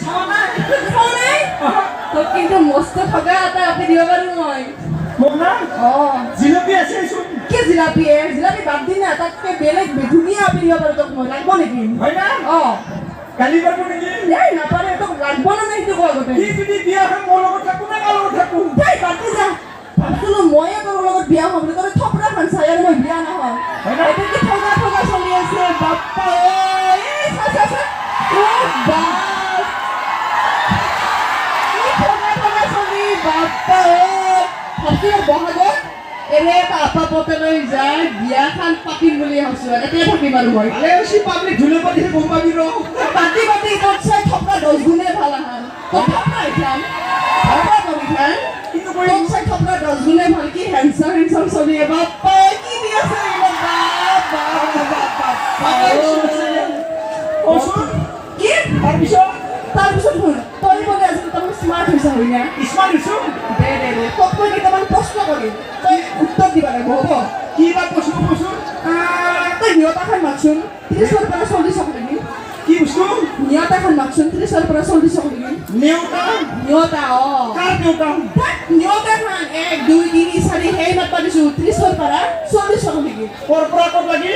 চোৱা নাই। খোৱা নাই? তোক কিন্তু মস্ত ঠগা এটা আপি দিব পাৰো মই। মোক না? অ। জিলাপি আছে চোন। কি জিলাপি এ? জিলাপি বাদ দি না, তাতকে বেলেগ ধুনীয়া আপি দিব পাৰো তোক মই। লাগব নেকি? হয় না? অ। গালি পাৰিব নেকি? এই নাপাৰে। তোক লাগব না নাই, সেইটো ক আগতে। কি যদি বিয়া হয়, মোৰ লগত থাকো না কাৰ লগত থাকো? এই বাদ দি যা। ভাবছিলো ময়ে তোৰ লগত বিয়া হ'ম বুলি, তই থপৰাখন চাই আৰু মই বিয়া নহওঁ। হয় না? এইটো কি ঠগা ঠগা চলি আছে, বাপ্পা ঐ! এই চা চা চা, ও বাপ, কি ঠগা ঠগা চলি, বাপ্পা ঐ! ভাবছিলো বহাগত এনে এটা আপা পতেলৈ যায় বিয়াখন পাতিম বুলি ভাবছো আৰু এতিয়া থাকিম আৰু মই। ভালে হৈছে, পাব্লিক ঢোলে পাতিছে, গম পাবি ৰ। পাতি পাতি, তোৰ চাই থপৰা 10 গুণে ভাল আহান। তোৰ থপৰা ইখান, থপৰা তোৰ ইখান। কিন্তু মই তোক চাই থপৰা 10 গুণে ভাল। কি হেণ্ডচাম হেণ্ডচাম চলি, বাপ্পা! কি দি আছে এইবিলাক, বাপ বাপ বাপ বাপ। কচোন। কি? তাৰপিছত? তাৰপিছত শুন, তই বোলে আজিকালি তাৰমানে স্মাৰ্ট হৈছা, হয় না? স্মাৰ্ট হৈছো। দে দে দে, তোক মই কেইটামান প্ৰশ্ন কৰিম, তই উত্তৰ দিব লাগিব, হ'ব? কি বা প্ৰশ্ন, কচোন। তই নিয়তাখন মাতচোন, 30ৰ পৰা 40ক নেকি। কি বস্তু? নিয়তাখন মাতচোন, 30ৰ পৰা 40ক নেকি। নেওতা? নিয়তা, অ। কাৰ নেওতা? নিয়তাখন 1, 2, 3, 4 সেই মাতবা দিছো, 30ৰ পৰা 40ক নেকি। ক'ৰ পৰা ক'ত লাগি?